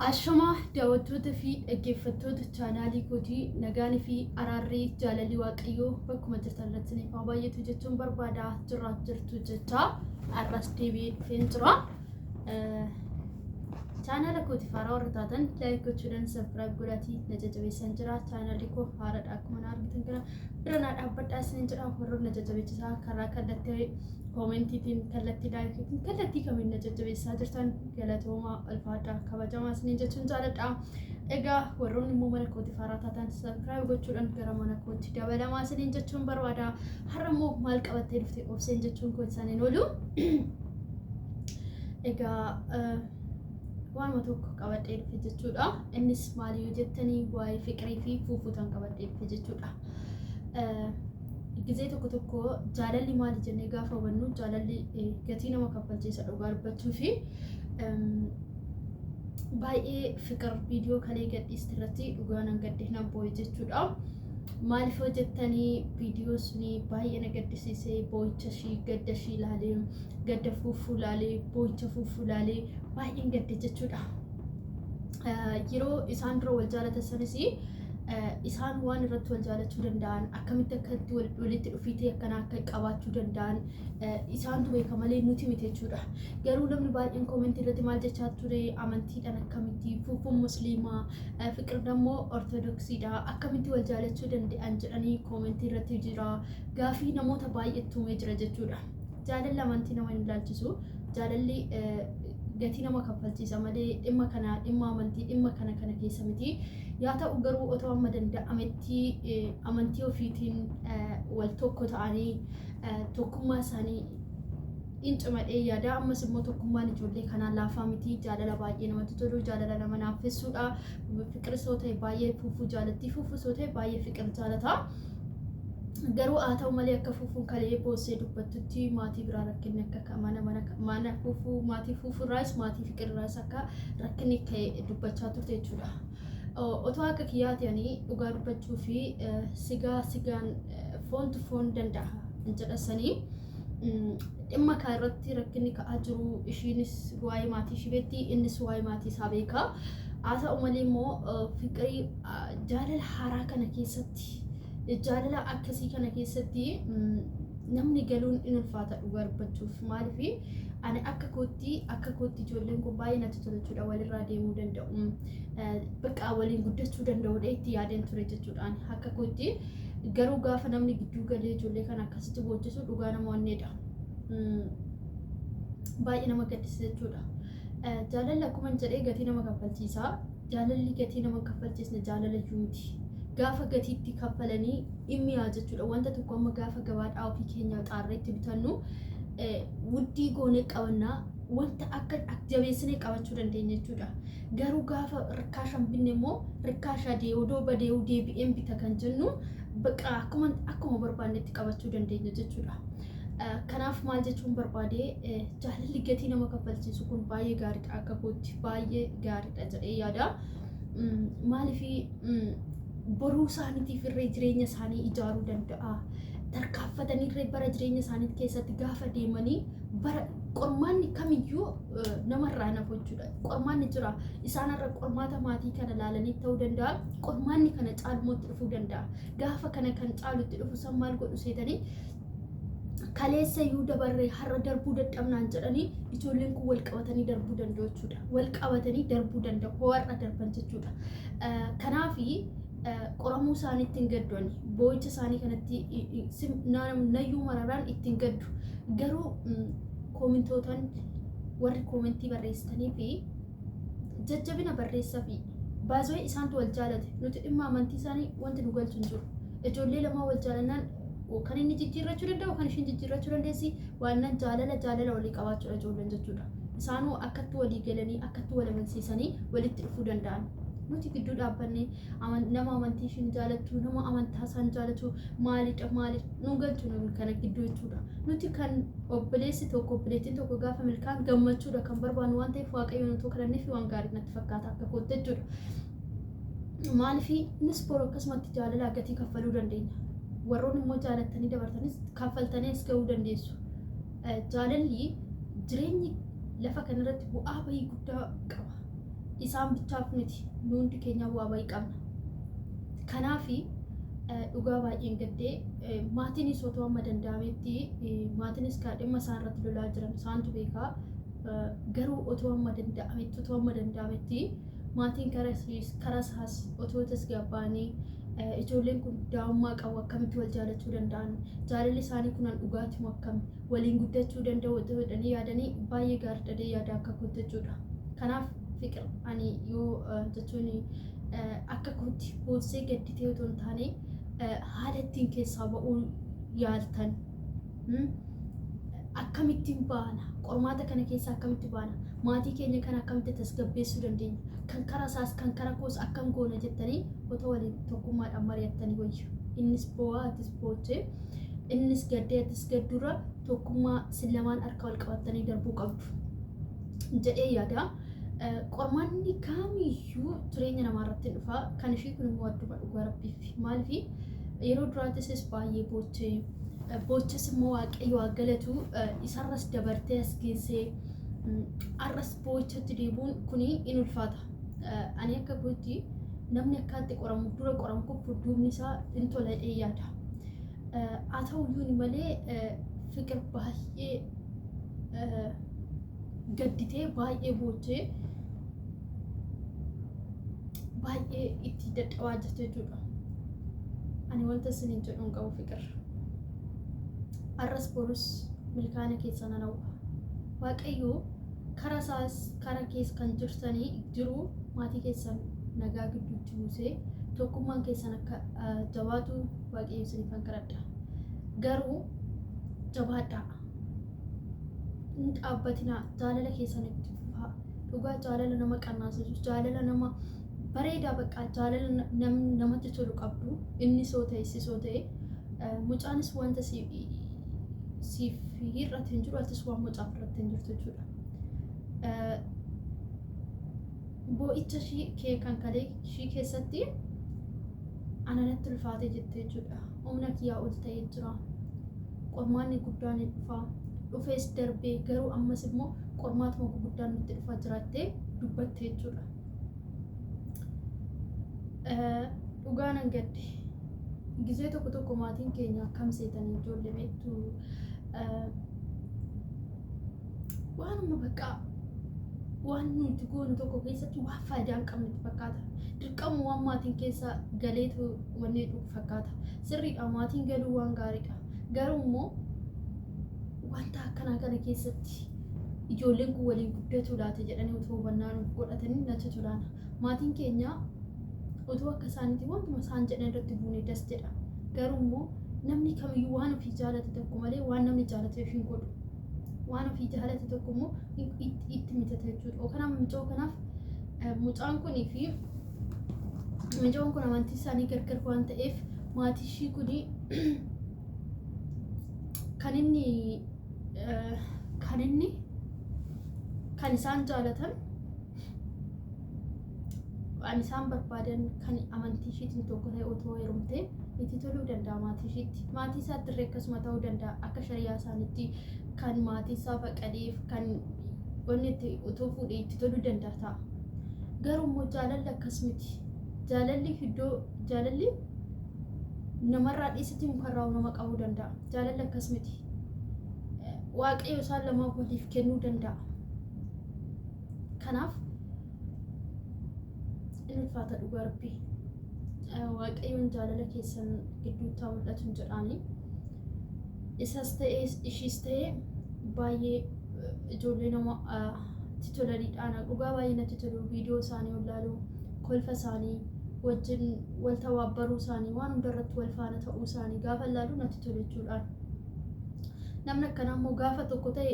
Ashamaa daawwattoota fi dhaggeeffattoota chaanaalii kootii, nagaan fi araarri jaalalli Waaqayyoo bakkuma jirtan irratti isiniif haa baay'atu jechuun barbaada. Jirraa jirtu jecha har'as deebi'ee dhufeen jira. Chaanaala kootiif haaraa warra taatan like gochuudhaan subscribe godhaatii na jajjabeessan jira. Chaanaalli koo haaraadha, akkuma na argitan kana bira naa dhaabbadhaa isiniin jedha. Warroonni na jajjabeessisaa karaa kallattii koomentiitiin, kallattii likeiitiin, kallattii kamiin na jajjabeessaa jirtan galatoomaa, ulfaadhaa, kabajamaa isiniin jechuun jaaladha. Egaa warroonni immoo mana kootiif haaraa taatan subscribe gochuudhaan gara mana kootti dabalamaa isiniin jechuun barbaada. Har'a immoo maal qabattee dhufte obseen jechuun koo isaaniin oolu. Egaa waanuma tokko qabadhee dhufe jechuudha. Innis maal yoo jettanii, waa'ee fiqirii fi fuufuutaan qabadhee dhufe jechuudha. Gizee tokko tokko jaalalli maali jennee gaafa hubannu, jaalalli gatii nama kaffalchiisa dhugaa dubbachuu fi baay'ee. Fiqir viidiyoo kalee gadhiiste irratti dhugaa nan gadde, nan boo'e jechuudha. Maaliif yoo jettanii, viidiyoo suni baay'ee na gaddisiisee, boo'icha ishii, gadda ishii ilaalee, gadda fuufuu ilaalee, boo'icha fuufuu ilaalee baay'een gadde jechuudha. Yeroo isaan dura wal jaalatan sanis isaan waan irratti wal jaalachuu danda'an, akkamitti akkatti walitti dhufiitee akkanaa akka qabaachuu danda'an isaantu beeka malee nuti miti jechuudha. Garuu namni baay'een koomentii irratti maal jechaa ture? Amantiidhaan akkamitti fuufuun musliimaa, fiqir immoo ortodoksiidha, akkamitti wal jaalachuu danda'an jedhanii koomentii irratti jira. Gaafii namoota baay'eetu uumee jira jechuudha. Jaalalli amantii nama hin ilaalchisu. Jaalalli gatii nama kaffalchiisa malee dhimma kana, dhimma amantii, dhimma kana kana keessa miti. Yaa ta'u garuu otoo amma danda'ametti amantii ofiitiin wal tokko ta'anii tokkummaa isaanii in cimadhee yaada. Ammas immoo tokkummaan ijoollee kanaa laafaa miti. Jaalala baay'ee namatti tolu, jaalala nama naaffessuudha. Fiqiris yoo ta'e baay'ee fuufuu jaalatti, fuufuus yoo ta'e baay'ee fiqir jaalata. Garuu haa ta'u malee, akka fuufuun kalee boossee dubbattutti, maatii biraa rakkinni akka mana mana mana fuufuu, maatii fuufuurraas, maatii fiqirraas akka rakkinni ka'e dubbachaa turte jechuudha. Otoo akka kiyyaati, ani dhugaa dubbachuu fi sigaa sigaan foontu foon danda'a jedhasanii dhimma kaa irratti rakkinni ka'aa jiru, ishiinis waa'ee maatii ishii beekti, innis waa'ee maatii isaa beeka. Haa ta'u malee immoo fiqirii jaalala haaraa kana keessatti, jaalala akkasii kana keessatti namni galuun in ulfaata dhugaa dubbachuuf. Maaliif, ani akka kootti ijoolleen kun baay'ee natti tola jechuudha. Walirraa deemuu danda'u, bakka waliin guddachuu danda'udha itti yaadeen ture jechuudha akka kootti. Garuu gaafa namni gidduu galee ijoollee kana akkasitti boochisu, dhugaa nama onneedha. Baay'ee nama gaddisiisa jechuudha. Jaalalli akkuma jedhee gatii nama kaffalchiisa. Jaalalli gatii nama kaffalchiisne jaalala iyyuu miti. Gaafa gatiitti kaffalanii dhimmi yaa jechuudha. Wanta tokko amma gaafa gabaadhaa ofii keenya xaarreetti bitannu, wuddii goonee qabannaa, wanta akka jabeessinee qabachuu dandeenya jechuudha. Garuu gaafa rikkaashaan binne immoo, rikkaashaa odoo badee'uu deebi'een bita kan jennu, bakka akkuma barbaannetti qabachuu dandeenya jechuudha. Kanaaf maal jechuun barbaade, jaalalli gatii nama kaffalchiisu kun baay'ee gaariidha, akka kootti baay'ee gaariidha jedhee yaada. Maaliif, boruu isaaniitiif irree jireenya isaanii ijaaruu danda'a. Tarkaanfatanii irree bara jireenya isaanii keessatti gaafa deemanii, bara qormaanni kamiyyuu namarraa nafu jechuudha. Qormaanni jira. Isaan irra qormaata maatii kana laalanii ta'uu danda'a. Qormaanni kana caalmootti dhufuu danda'a. Gaafa kana kan caalutti dhufu san maal godhu seetanii, kaleessa iyyuu dabarree har'a darbuu dadhabnaan jedhanii ijoolleen kun wal qabatanii darbuu danda'u jechuudha. Wal qabatanii darbuu danda'u hoo har'a darban jechuudha. Kanaafi qoramuu isaaniitti hin gaddu ani. Boo'icha isaanii kanatti nayyuu mararaan ittiin gaddu. Garuu koomintootaan, warri koomentii barreessitanii fi jajjabina barreessaa fi baazoo, isaantu wal jaalate, nuti dhimma amantii isaanii wanti nu galchu hin jiru. Ijoollee lamaa wal jaalannaan kan inni jijjiirrachuu danda'u, kan isheen jijjiirrachuu dandeessi, waan jaalala jaalala walii qabaachuudha ijoolleen jechuudha. Isaanuu akkatti walii galanii, akkatti wal amansiisanii walitti dhufuu danda'an. Nuti gidduu dhaabbannee nama amantii ishiin jaalattu, nama amantaa isaan jaalatu, maalidha maalidha nu galchu nu kana gidduu jechuudha. Nuti kan obboleessi tokko, obboleettiin tokko gaafa milkaan gammachuudha kan barbaannu waan ta'eef, Waaqayyoon otoo kadhanneef waan gaarii natti fakkaata akka kootti jechuudha. Maaliif, innis boru akkasumatti jaalala gatii kaffaluu dandeenya. Warroonni immoo jaalattanii dabartanis kaffaltanii as ga'uu dandeessu. Jaalalli jireenyi lafa kanarratti bu'aa bahii guddaa qaba. Isaan bichaaf miti nu hundi keenyaa bu'aa ba'ii qabna. Kanaafi dhugaa baay'een gaddee maatiinis otoo amma danda'ametti maatiinis kan dhimma isaan irratti lolaa jiran isaantu beekaa. Garuu otoo amma danda'ametti otoo amma danda'ametti maatiin karaa isaas otoo tasgabbaa'anii ijoolleen kun daa'ummaa qabu akkamitti wal jaalachuu danda'an jaalalli isaanii kun an dhugaati moo akkam waliin guddachuu danda'u otoo jedhanii yaadanii baay'ee gaariidha yaada akka kootti jechuudha. Kanaaf Fiqir ani yoo jechuun akka kootti boossee gadditee otoo hin taane haala ittiin keessaa ba'uu yaaltan akkamittiin baana qormaata kana keessaa akkamitti baana maatii keenya kana akkamitti tasgabbeessuu dandeenya kan karaa isaas kan karaa koos akkam goona jettanii otoo waliin tokkummaadhaan mari'attanii wayya. Innis boo'aa atis boochee innis gaddee atis gaddurra tokkummaa sin lamaan harka wal qabattanii darbuu qabdu jedhee yaada. Qormaanni kamiyyuu jireenya namaa irratti hin dhufa. Kan ishii kun immoo adduma dhugaa rabbiif. Maaliif yeroo duraattis baay'ee boochee booches immoo waaqayyo haa galatu isarras dabartee as geessee har'as boochatti deebi'uun kuni in ulfaata. Ani akka kootti namni akkaatti qoramu dura qoramu kun duubni isaa in tola jedhee yaada. Haa ta'uyyuu malee Fiqir baay'ee gadditee baay'ee boochee baay'ee itti dadhabaa jirti jechuudha. Ani wanta isiniin jedhu hin qabu Fiqir. Har'as borus milkaa'ina keessan nan hawwa. Waaqayyo karaa isaas karaa keessa kan jirtanii jiru maatii keessan nagaa gidduutti buusee tokkummaan keessan akka jabaatu Waaqayyo isiniifan kadhadha. Garuu jabaadhaa. Hin dhaabbatinaa jaalala keessan itti fufaa. Dhugaa jaalala nama qannaasisu jaalala nama bareedaa bakka jaalala namatti tolu qabdu inni soo ta'e si soo ta'e mucaanis wanta siif hir'ate hin jiru atis waan mucaaf irratti hin jirtu jechuudha. Boo'icha ishii kee kan kalee ishii keessatti ana natti ulfaate jette jechuudha. Humna kiyyaa ol ta'ee jira. Qormaanni guddaan hin dhufa. Dhufees darbee garuu ammas immoo qormaatuma guguddaan nutti dhufaa jiraattee dubbatte jechuudha. Dhugaa nan gadde. Gizee tokko tokko maatiin keenya akkam seetanii ijoollee beektu waanuma bakka waan nuti goonu tokko keessatti waan faayidaa hin qabne fakkaata. Dirqama waan maatiin keessa galeetu wanni dhugu fakkaata. Sirriidha maatiin galuu waan gaariidha. Garuu immoo wanta akkanaa kana keessatti ijoolleen kun waliin guddatu laata jedhanii otoo hubannaa nuuf godhatanii natti tolaana. Maatiin keenya otoo akka isaaniitti wantuma isaan jedhan irratti buune das jedha. Garuu immoo namni kamiyyuu waan ofii jaalate tokko malee waan namni jaalate hin godhu. Waan ofii jaalate tokko immoo itti mitata jechuudha. Kanaaf mucoo kanaaf mucaan kunii fi mucoon kun amantii isaanii gargar waan ta'eef maatii ishii kuni kan inni kan inni kan isaan jaalatan kan isaan barbaadan kan amantii ishiitiin tokko ta'e otoo heerumtee itti toluu danda'a maatii ishiitti. Maatii isaatti illee akkasuma ta'uu danda'a akka shari'aa isaaniitti kan maatii isaa faqadeef kan wanni itti otoo fuudhee itti toluu danda'a ta'a. Garuu immoo jaalalli akkas miti. Jaalalli iddoo jaalalli namarraa dhiisatti mukarraa nama qabuu danda'a. Jaalalli akkas miti. Waaqayyo isaan lamaan waliif kennuu danda'a. Kanaaf in ulfaata dhugaa rabbii. Waaqayyoon jaalala keessan gidduutti haa mul'atu hin jedhaani. Isas ta'ee ishiis ta'ee baay'ee ijoollee nama itti tolanidha. Dhugaa baay'ee natti tolu viidiyoo isaanii ilaalu kolfa isaanii wajjin wal tawaabbaruu isaanii waan hundarratti wal faana ta'uu isaanii gaafa ilaalu natti tolu jechuudhaan. Namni akkanaa immoo gaafa tokko ta'e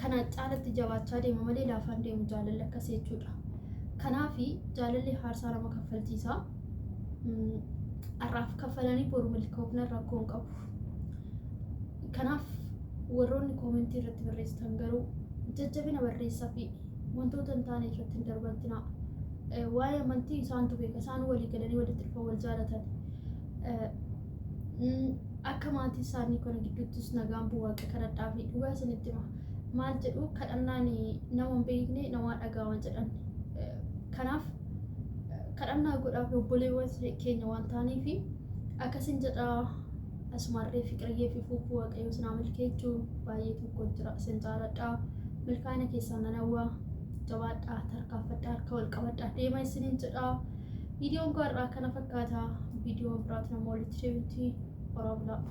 kana caalatti jabaachaa deema malee laafaan deemu jaalalli akkasii jechuudha. Kanaafi jaalalli haarsaa nama kaffalchiisa. Har'aaf kaffalanii boru milkoofna rakkoo hin qabu. Kanaaf warroonni koomentii irratti barreessitan garuu jajjabina barreessaa fi wantoota hin taane irratti hin darbatinaa. Waa'ee amantii isaantu beeka. Isaan walii galanii walitti dhufan wal jaalatan. Akka maatii isaanii kana gidduuttis nagaan bu'u waaqa kadhadhaa fi dhugaa isinitti hima. Maal jedhu kadhannaan nama hin beekne namaa dhaga'ama jedhan. Kanaaf kadhannaa godhaaf obboleewwan keenya waan ta'aniif akkasin jedha. Asumarree Fiqiriyyee fi Fuufuu Waaqayyo sinaa milkeechuu baay'ee tokko jira isin jaaladha. Milkaa'ina keessaan nan hawwa. Jabaadhaa, tarkaanfadhaa, harka wal qabadhaa deema isiniin jedha. Viidiyoon koo har'aa kana fakkaata. Viidiyoo biraatiin ammoo walitti deebinutti horaa bulaa.